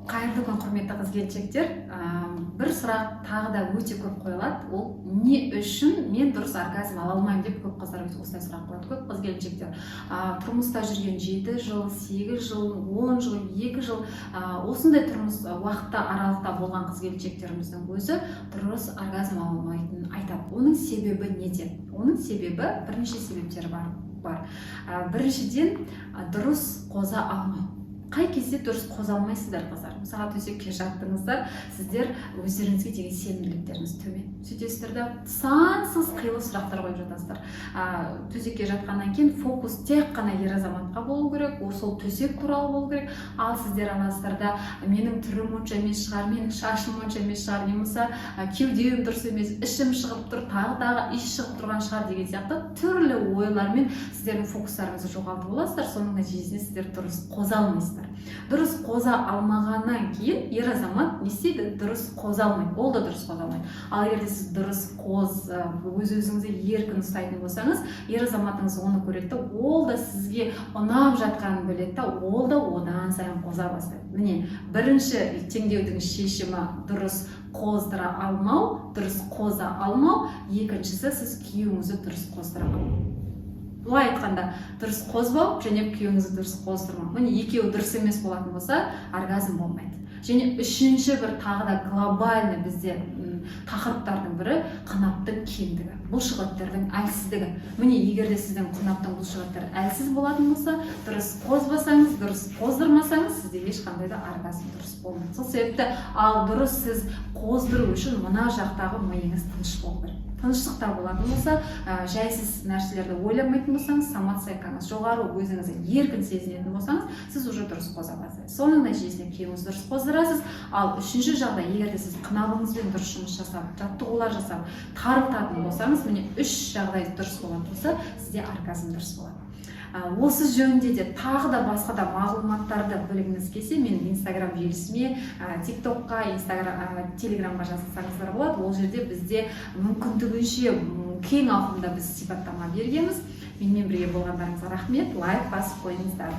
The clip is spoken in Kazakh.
Қайырлы күн, құрметті қыз келіншектер! Бір сұрақ тағы да өте көп қойылады. Ол: не үшін мен дұрыс оргазм ала алмаймын деп көп қыздар осындай сұрақ қояды. Көп қыз келіншектер тұрмыста жүрген 7 жыл, 8 жыл, 10 жыл, 2 жыл, осындай тұрмыс уақытта, аралықта болған қыз келіншектеріміздің өзі дұрыс оргазм ала алмайтынын айтады. Оның себебі неде? Оның себебі, бірнеше себептері бар. Біріншіден, дұрыс қоза алмау. Қай кезде дұрыс қоза алмайсыздар, қыздар? Мысалға, төсекке жаттыңыздар, сіздер өздеріңізге деген сенімділіктеріңіз төмен, сөйтесіздер да, сансыз қилы сұрақтар қойып жатасыздар. Төсекке жатқаннан кейін фокус тек қана ер азаматқа болу керек, ол сол төсек туралы болу керек. Ал сіздер аласыздар да, менің түрім онша емес шығар, менің шашым онша емес шығар, не болмаса кеудем дұрыс емес, ішім шығып тұр, тағы тағы иіс шығып тұрған шығар деген сияқты түрлі ойлармен сіздердің фокустарыңызды жоғалтып аласыздар. Соның нәтижесінде сіздер дұрыс қоза алмайсыздар. Дұрыс қоза алмағаннан кейін ер азамат не істейді? Дұрыс қоза алмайды, ол да дұрыс қоза алмайды. Ал егер де сіз дұрыс өз өзіңізді еркін ұстайтын болсаңыз, ер азаматыңыз оны көреді да, ол да сізге ұнап жатқанын біледі да, ол да одан сайын қоза бастайды. Міне, бірінші теңдеудің шешімі: дұрыс қоздыра алмау, дұрыс қоза алмау. Екіншісі, сіз күйеуіңізді дұрыс қоздыра алмау. Былай айтқанда, дұрыс қозбау және күйеуіңізді дұрыс қоздырмау. Міне, екеуі дұрыс емес болатын болса, оргазм болмайды. Және үшінші бір тағы да глобальный бізде тақырыптардың бірі: қынаптың кеңдігі, бұлшықеттердің әлсіздігі. Міне, егер де сіздің қынаптың бұлшықеттері әлсіз болатын болса, дұрыс қозбасаңыз, дұрыс қоздырмасаңыз, сізде ешқандай да оргазм дұрыс болмайды. Сол себепті, ал дұрыс сіз қоздыру үшін мына жақтағы миыңыз тыныш болу керек. Тыныштықта болатын болса, жайсыз нәрселерді ойламайтын болсаңыз, самооценкаңыз жоғары, өзіңізді еркін сезінетін болсаңыз, сіз уже дұрыс қоза бастайсыз. Соның нәтижесінде күйеуіңізді дұрыс қоздырасыз. Ал үшінші жағдай, егер де сіз қынабыңызбен дұрыс жұмыс жасап, жаттығулар жасап, тарылтатын болсаңыз, міне, үш жағдай дұрыс болатын болса, сізде оргазм дұрыс болады. Осы жөнінде де тағы да басқа да мағлұматтарды білгіңіз келсе, менің Инстаграм желісіме, Тик Токқа, Инстаграм, Телеграмға жазылсаңыздар болады. Ол жерде бізде мүмкіндігінше кең ауқымда біз сипаттама бергенбіз. Менімен бірге болғандарыңызға рахмет, лайк басып қойыңыздар.